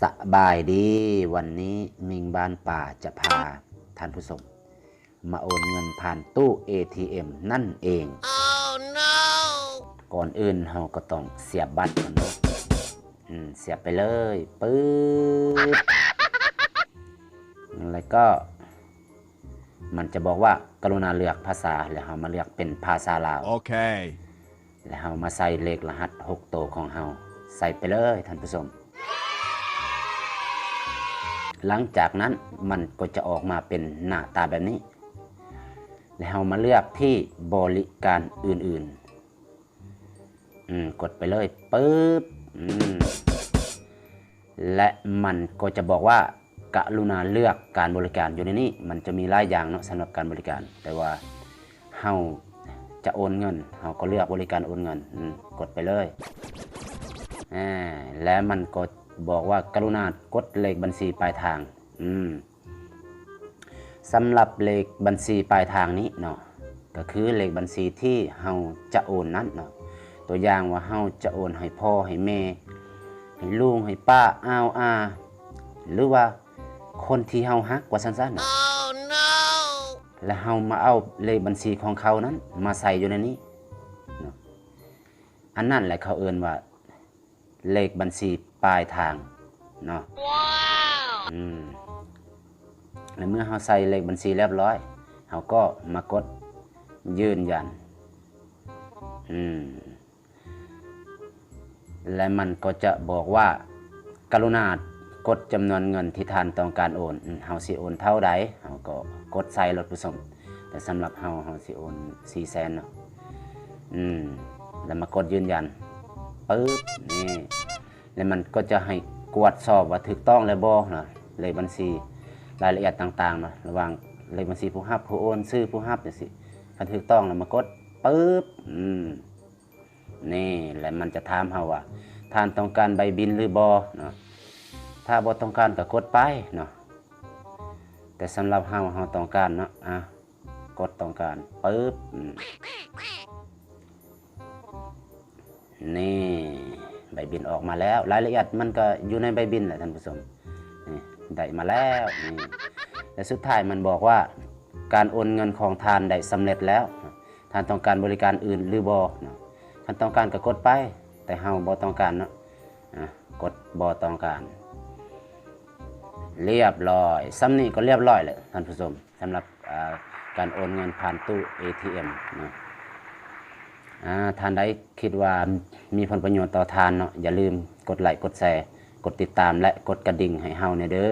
ສະບາຍດີ, ວັນນີ້ມິງບ້ານປ່າຈະພາທ່ານຜູ້ຊົມມາໂອນເງິນຜ່ານຕູ້ເອທີເອັມນັ້ນເອງ. ກ່ອນອື່ນເຮົາກໍຕ້ອງສຽບບັດກ່ອນເນາະ. ອືມ, ສຽບໄປເລີຍ, ປຶບ. ແລ້ວກໍມັນຈະບອກວ່າ ກະລຸນາເລືອກພາສາ, ແລ້ວເຮົາມາເລືອກເປັນພາສາລາວ. ໂອເຄ. ແລ້ວເຮົາມາໃສ່ເລກລະຫັດຫົກໂຕຂອງເຮົາໃສ່ໄປເລີຍທ່ານຜູ້ຊົມ. ຫຼັງຈາກນັ້ນມັນກໍຈະອອກມາເປັນໜ້າຕາແບບນີ້ ແລ້ວເຮົາມາເລືອກທີ່ບໍລິການອື່ນໆ. ອືມ, ກົດໄປເລີຍ, ປຶບ. ອືມ. ແລະ ມັນກໍຈະບອກວ່າ ກະລຸນາເລືອກການບໍລິການ. ຢູ່ໃນນີ້ມັນຈະມີຫຼາຍຢ່າງເນາະ ສຳລັບການບໍລິການ, ແຕ່ວ່າເຮົາຈະໂອນເງິນ ເຮົາກໍເລືອກບໍລິການໂອນເງິນ. ອືມ, ກົດໄປເລີຍ. ອາ, ແລະ ມັນກໍບອກວ່າ ກະລຸນາກົດເລກບັນຊີປາຍທາງ. ອືມ. ສຳລັບເລກບັນຊີປາຍທາງນີ້ເນາະ ກໍຄືເລກບັນຊີທີ່ເຮົາຈະໂອນນັ້ນເນາະ. ຕົວຢ່າງວ່າເຮົາຈະໂອນໃຫ້ພໍ່ ໃຫ້ແມ່ ໃຫ້ລຸງ ໃຫ້ປ້າ ອາວ ອາ ຫຼືວ່າຄົນທີ່ເຮົາຮັກ ວ່າຊັ້ນຊະເນາະ. ແລ້ວເຮົາມາເອົາເລກບັນຊີຂອງເຂົານັ້ນມາໃສ່ຢູ່ໃນນີ້ເນາະ. ອັນນັ້ນແຫຼະເຂົາເອີ້ນວ່າ ເລກບັນຊີປາຍທາງເນາະ. ອືມ, ແລະ ເມື່ອເຮົາໃສ່ເລກບັນຊີລຽບລ້ອຍ ເຮົາກໍມາກົດຢືນຢັນ. ອືມ, ແລະ ມັນກໍຈະບອກວ່າ ກະລຸນາກົດຈຳນວນເງິນທີ່ທ່ານຕ້ອງການໂອນ. ອືມ, ເຮົາຊິໂອນເທົ່າໃດ ເຮົາກໍກົດໃສ່ໂລດຜູ້ຊົມ. ແຕ່ສຳລັບເຮົາ ເຮົາຊິໂອນສີ່ແສນເນາະ. ອືມ, ແລ້ວມາກົດຢືນຢັນ ປຶບ ນີ້ ແລ້ວມັນກໍຈະໃຫ້ກວດສອບວ່າຖືກຕ້ອງແລ້ວບໍ່ເນາະ, ເລກບັນຊີ ລາຍລະອຽດຕ່າງໆເນາະ ລະຫວ່າງເລກບັນຊີຜູ້ຮັບ ຜູ້ໂອນ ຊື່ຜູ້ຮັບ ຈັ່ງຊີ້. ຄັນຖືກຕ້ອງແລ້ວມາກົດ ປຶບ ອືມ ນີ້ ແລ້ວມັນຈະຖາມເຮົາວ່າ ທ່ານຕ້ອງການໃບບິນຫຼືບໍ່ເນາະ. ຖ້າບໍ່ຕ້ອງການກໍກົດໄປເນາະ, ແຕ່ສຳລັບເຮົາ ເຮົາຕ້ອງການເນາະ. ອາ, ກົດຕ້ອງການ ປຶບ ອືມ ນີ້ ໃບບິນອອກມາແລ້ວ. ລາຍລະອຽດມັນກໍຢູ່ໃນໃບບິນແຫຼະທ່ານຜູ້ຊົມ. ນີ້ ໄດ້ມາແລ້ວ ນີ້ ແລະ ສຸດທ້າຍມັນບອກວ່າ ການໂອນເງິນຂອງທ່ານໄດ້ສຳເລັດແລ້ວ. ທ່ານຕ້ອງການບໍລິການອື່ນຫຼືບໍ່ເນາະ? ຄັນຕ້ອງການກໍກົດໄປ, ແຕ່ເຮົາບໍ່ຕ້ອງການເນາະ. ອາ, ກົດບໍ່ຕ້ອງການ. ລຽບລ້ອຍ. ສ່ຳນີ້ກໍລຽບລ້ອຍແລ້ວທ່ານຜູ້ຊົມ, ສຳລັບ ອາ ການໂອນເງິນຜ່ານຕູ້ເອທີເອັມເນາະ. ອາ ທ່ານໃດຄິດວ່າມີຜົນປະໂຫຍດຕໍ່ທ່ານເນາະ, ຢ່າລືມກົດໄລ, ກົດແຊ, ກົດຕິດຕາມ ແລະ ກົດກະດິ່ງໃຫ້ເຮົາແດ່ເດີ້.